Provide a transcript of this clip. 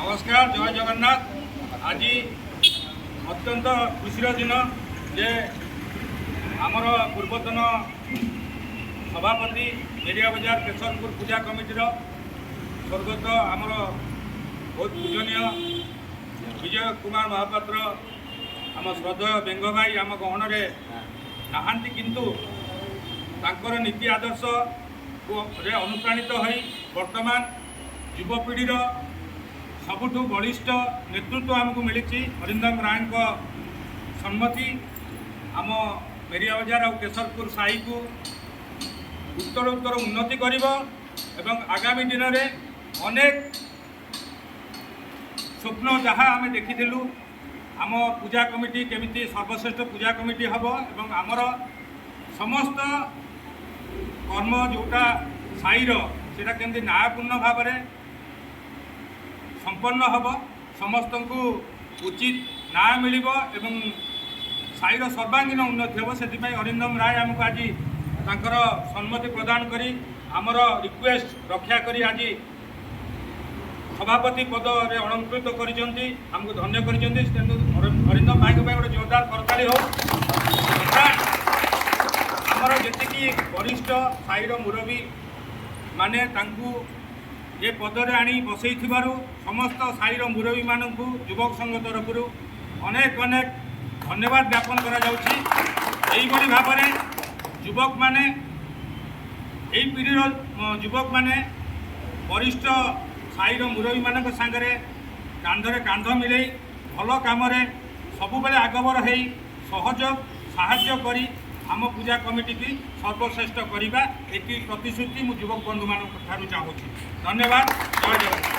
ନମସ୍କାର, ଜୟ ଜଗନ୍ନାଥ। ଆଜି ଅତ୍ୟନ୍ତ ଖୁସିର ଦିନ ଯେ ଆମର ପୂର୍ବତନ ସଭାପତି, ମେରିଆ ବଜାର କେଶରପୁର ପୂଜା କମିଟିର ସ୍ୱର୍ଗତ ଆମର ବହୁତ ପୂଜନୀୟ ବିଜୟ କୁମାର ମହାପାତ୍ର, ଆମ ଶ୍ରଦ୍ଧେୟ ବେଙ୍ଗ ଭାଇ ଆମ ଗହଣରେ ନାହାନ୍ତି। କିନ୍ତୁ ତାଙ୍କର ନୀତି ଆଦର୍ଶରେ ଅନୁପ୍ରାଣିତ ହୋଇ ବର୍ତ୍ତମାନ ଯୁବପିଢ଼ିର ସବୁଠୁ ବଳିଷ୍ଠ ନେତୃତ୍ୱ ଆମକୁ ମିଳିଛି। ଅରିନ୍ଦମ ରାୟଙ୍କ ସମ୍ମତି ଆମ ମେରିଆ ବଜାର ଆଉ କେଶରପୁର ସାହିକୁ ଉତ୍ତର ଉତ୍ତର ଉନ୍ନତି କରିବ ଏବଂ ଆଗାମୀ ଦିନରେ ଅନେକ ସ୍ୱପ୍ନ ଯାହା ଆମେ ଦେଖିଥିଲୁ, ଆମ ପୂଜା କମିଟି କେମିତି ସର୍ବଶ୍ରେଷ୍ଠ ପୂଜା କମିଟି ହେବ ଏବଂ ଆମର ସମସ୍ତ କର୍ମ ଯେଉଁଟା ସାହିର, ସେଇଟା କେମିତି ନ୍ୟାୟପୂର୍ଣ୍ଣ ଭାବରେ ସମ୍ପନ୍ନ ହେବ, ସମସ୍ତଙ୍କୁ ଉଚିତ ନ୍ୟାୟ ମିଳିବ ଏବଂ ସାହିର ସର୍ବାଙ୍ଗୀନ ଉନ୍ନତି ହେବ, ସେଥିପାଇଁ ଅରିନ୍ଦମ ରାୟ ଆମକୁ ଆଜି ତାଙ୍କର ସମ୍ମତି ପ୍ରଦାନ କରି, ଆମର ରିକ୍ୱେଷ୍ଟ ରକ୍ଷା କରି ଆଜି ସଭାପତି ପଦରେ ଅଳଙ୍କୃତ କରିଛନ୍ତି, ଆମକୁ ଧନ୍ୟ କରିଛନ୍ତି। ତେଣୁ ଅରିନ୍ଦମ ଭାଇଙ୍କ ପାଇଁ ଗୋଟେ ଜୋରଦାର କରତାଳି ହଉ। ଆମର ଯେତିକି ବରିଷ୍ଠ ସାହିର ମୁରବୀ ମାନେ ତାଙ୍କୁ ଏ ପଦରେ ଆଣି ବସେଇଥିବାରୁ ସମସ୍ତ ସାହିର ମୁରବୀମାନଙ୍କୁ ଯୁବକ ସଂଘ ତରଫରୁ ଅନେକ ଅନେକ ଧନ୍ୟବାଦ ଜ୍ଞାପନ କରାଯାଉଛି। ଏଇଭଳି ଭାବରେ ଯୁବକମାନେ, ଏଇ ପିଢ଼ିର ଯୁବକମାନେ ବରିଷ୍ଠ ସାହିର ମୁରବୀମାନଙ୍କ ସାଙ୍ଗରେ କାନ୍ଧରେ କାନ୍ଧ ମିଳେଇ ଭଲ କାମରେ ସବୁବେଳେ ଆଗଭର ହେଇ ସହଯୋଗ ସାହାଯ୍ୟ କରି ଆମ ପୂଜା କମିଟିକି ସର୍ବଶ୍ରେଷ୍ଠ କରିବା, ଏତିକି ପ୍ରତିଶ୍ରୁତି ମୁଁ ଯୁବକ ବନ୍ଧୁମାନଙ୍କ ଠାରୁ ଚାହୁଁଛି। ଧନ୍ୟବାଦ, ଜୟ ଜଗନ୍ନାଥ।